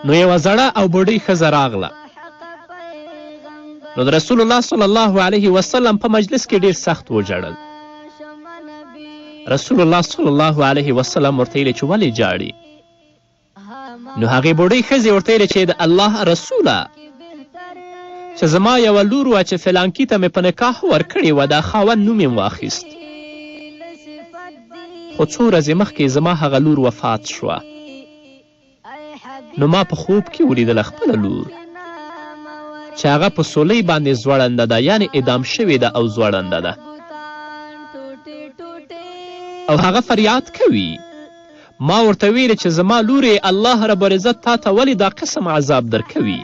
نو یوه زړه او بوډۍ ښځه راغله. نو د رسول الله صلی الله علیه وسلم په مجلس کې ډیر سخت وژړل. رسول الله صلی الله علیه وسلم ورته ویلې چې ولې ژاړي؟ نو هغې بوډۍ ښځې ورته ویلې چې د الله رسوله، چې زما یوه لور وه چې فلانکي ته مې په نکاح ورکړې وه، دا خاوند نوم یې واخیست، خو څو ورځې مخکې زما هغه لور وفات شوه. نو ما په خوب کې ولیدله خپله لور چې هغه په سولۍ باندې ځوړنده ده، یعنې اعدام شوې ده او ځوړنده ده او هغه فریاد کوي. ما ورته ویلې چې زما لورې، الله رب العزت تا ته ولې دا قسم عذاب درکوي؟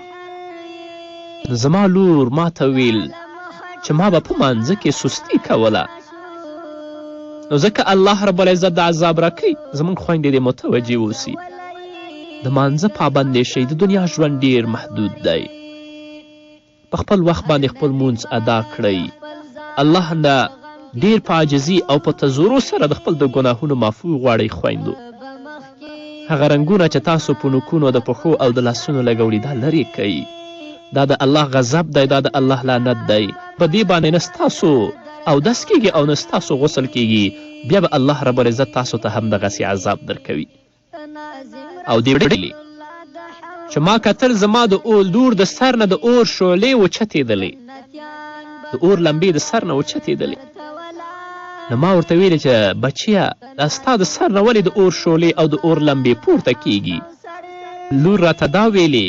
نو زما لور ما ته ویل چې ما به په مانځه کې سستي کوله، نو ځکه الله رب العزت د عذاب راکوي. زموږ خویندې دې متوجه اوسي، د مانځه پابندې شئ. د دنیا ژوند ډیر محدود دی. په خپل وخت باندې خپل مونځ ادا کړئ. الله نه ډیر په عاجزي او په تضرع سره د خپل د ګناهونو معفو غواړئ. خویندو، هغه رنګونه چې تاسو په نوکونو د پښو او د لاسونو لګولي، دا لرې کړئ. دا د الله غضب دی، دا د الله لعنت دی. په دې باندې نه ستاسو اودس کیږي او نه ستاسو غسل کیږي. بیا به الله رب العزت تاسو ته هم دغسې عذاب درکوي. او دې ویلي چې ما کتل زما د لور د سر نه د اور شعلې وچتېدلې، د اور لمبې د سر نه وچتېدلې. نو ما ورته ویلې چې بچیه، دا ستا د سر نه ولې د اور شعلې او د اور لمبې پورته کیږي؟ لور راته دا ویلې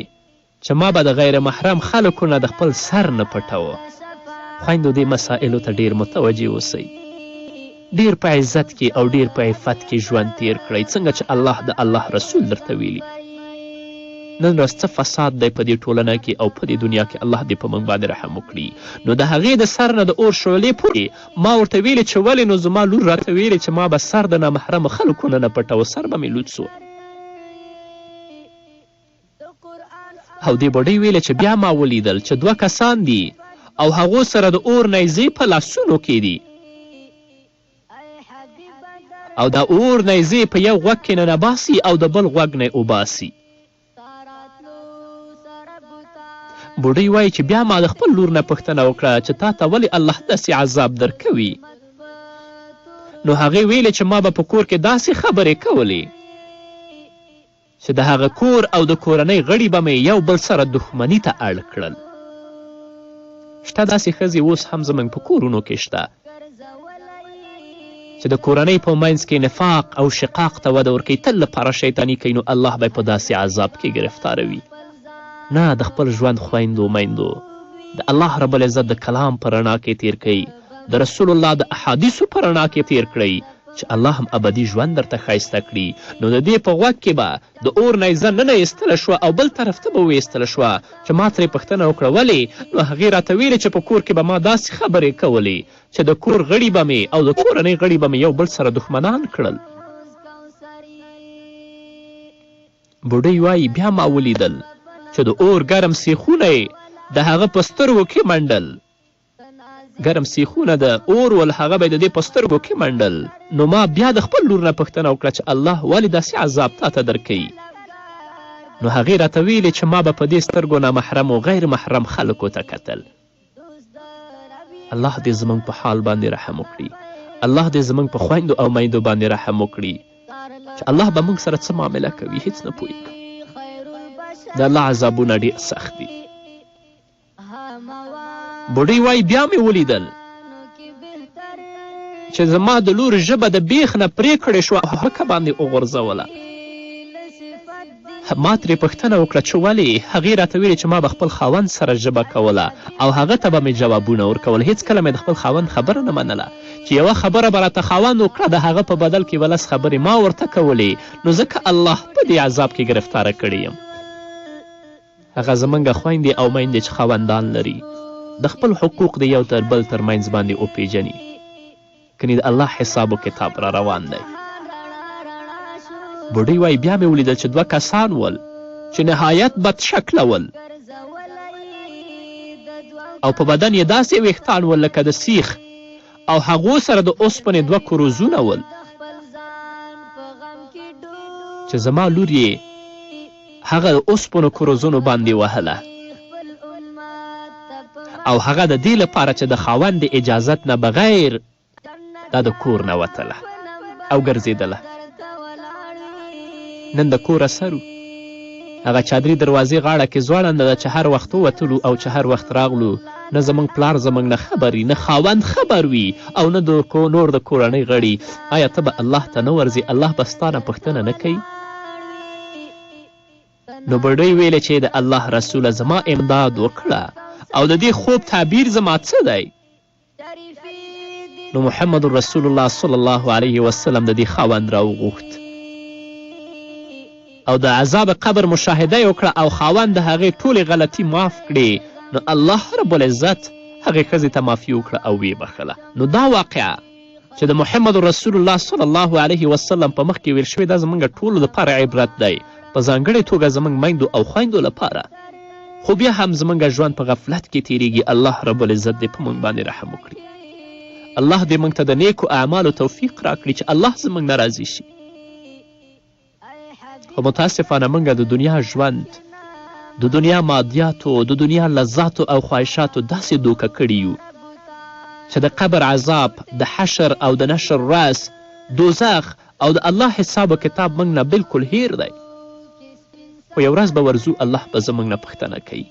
چې ما به د غیر محرم خلکو نه د خپل سر نه پټوه. خویندو، دې مسائلو ته ډیر متوجه اوسئ. ډیر په عزت کې او ډیر په عفت کې ژوند تیر کړئ، څنګه چې الله د الله رسول درته ویلي. نن ورځ څه فساد دی په دې ټولنه کې او په دې دنیا کې، الله دې په موږ باندې رحم وکړي. نو د هغې د سر نه د اور شعلې پورې ما ورته ویلې چې ولې؟ نو زما لور راته ویلې چې ما به سر د نامحرمو خلکو نه نه پټوه، سر به مې لوڅ و. او دې بوډۍ ویلې چې بیا ما ولیدل چې دوه کسان دي او هغو سره د اور نیزې په لاسونو کې دي او دا اور نیزې په یو غوږ کې ننباسي او د بل غوږ نه اوباسي. بوډۍ وایي چې بیا ما د خپل لور نه پوښتنه وکړه چې تا ته ولې الله داسې عذاب درکوي؟ نو هغې ویلې چې ما به په کور کې داسې خبرې کولې چې د هغه کور او د کورنۍ غړي به مې یو بل سره دښمني ته اړ کړل. شته داسې ښځې اوس هم زموږ په کورونو کې شته چې د کورنۍ په منځ کې نفاق او شقاق ته وده ورکوي، تل لپاره شیطاني کوي، نو الله به په داسې عذاب کې ګرفتاروي. نه، د خپل ژوند خویندو میندو د الله رب العزت د کلام په رڼا کې تیر کړئ، د رسول الله د احادیثو په رڼا کې تیر کړئ چې الله هم ابدي ژوند درته ښایسته کړي. نو د دې په غوږ کې به د اور نیزه ننه ایستله شوه او بل طرف ته به وویستله شوه. چې ما ترې پوښتنه وکړه ولې؟ نو هغې راته ویلې چې په کور کې به ما داسې خبرې کولې چې د کور غړي به مې او د کورنۍ غړي به مې یو بل سره دښمنان کړل. بوډۍ وایي بیا ما ولیدل چې د اور ګرم سیخونه یې د هغه په سترګو کې منډل. ګرم سیخونه د اور ول، هغه به یې د دې په سترګو کې منډل. نو ما بیا د خپل لور نه پوښتنه وکړه چې الله ولې داسې عذاب تا ته درکوي؟ نو هغې راته ویلې چې ما به په دې سترګو نامحرمو غیر محرم خلکو ته کتل. الله دې زموږ په حال باندې رحم وکړي، الله دې زموږ په خویندو او میندو باندې رحم وکړي چې الله به موږ سره څه معامله کوي هیڅ نه پوهېږم. د الله عذابونه ډېر سخت دي. بوډۍ وایي بیا مې ولیدل چې زما د لور ژبه د بیخ نه پرې کړې شوه او هکه باندې وغورځوله. ما ترې پوښتنه وکړه چې ولې؟ هغې راته ویلې چې ما به خپل خاوند سره ژبه کوله او هغه ته به مې جوابونه ورکول، هیڅکله مې د خپل خاوند خبره نه منله. چې یوه خبره به راته خاوند وکړه د هغه په بدل کې به لس خبرې ما ورته کولې، نو ځکه الله په دې عذاب کې ګرفتاره کړې یم. هغه زمونږ خویندې او میندې چې خاوندان لري د خپل حقوق د یو تر بل تر منځ باندې وپیژني، کنې د الله حساب و کتاب را روان دی. بوډۍ وایي بیا مې ولیدل چې دوه کسان ول چې نهایت بد شکله ول او په بدن یې داسې ویښتان ول لکه د سیخ، او هغو سره د اوسپنې دوه کروزونه ول چې زما لور یې هغه د اوسپنو کروزونو باندې وهله او هغه د دې لپاره چې د خاوند د اجازت نه بغیر دا د کور نه وتله او ګرځېدله. نن د کور اثر هغه چادري دروازې غاړه کې ځوړنده ده چې هر وخت ووتلو او چې هر وخت راغلو، نه زموږ پلار زموږ نه خبر وي، نه خاوند خبر وي او نه د نور د کورنۍ غړي. آیا ته به الله ته نه ورځې؟ الله به ستا نه پوښتنه نه کوي؟ نو بوډۍ ویلې چې د الله رسوله زما امداد وکړه او د دې خوب تعبیر زما څه دی؟ نو محمد رسول الله صلی الله علیه وسلم د دې خاوند راوغوښت او د عذاب قبر مشاهده یې وکړه او خاوند د هغې ټولې غلطي معاف کړې. نو الله رب العزت هغې ښځې ته معافي وکړه او ویې بخښله. نو دا واقعه چې د محمد رسول الله صلی الله علیه وسلم په مخ کې ویل شوې، دا زموږ ټولو دپاره عبرت دی، په ځانګړې توګه زموږ میندو او خویندو لپاره. خو بیا هم زموږ ژوند په غفلت کې تیریږي. الله رب العزت دې په موږ باندې رحم وکړي. الله دې موږ ته د نیکو اعمالو توفیق راکړي چې الله زموږ نه راضي شي. خو متاسفانه موږ د دنیا ژوند، د دنیا مادیاتو، د دنیا لذاتو او خواهشاتو داسې دوکه کړي یو چې د قبر عذاب، د حشر او د نشر ورځ، دوزخ او د الله حساب و کتاب موږ نه بلکل هیر دی. خو یو ورځ به ورځو، الله به زموږ نه پوښتنه کوي.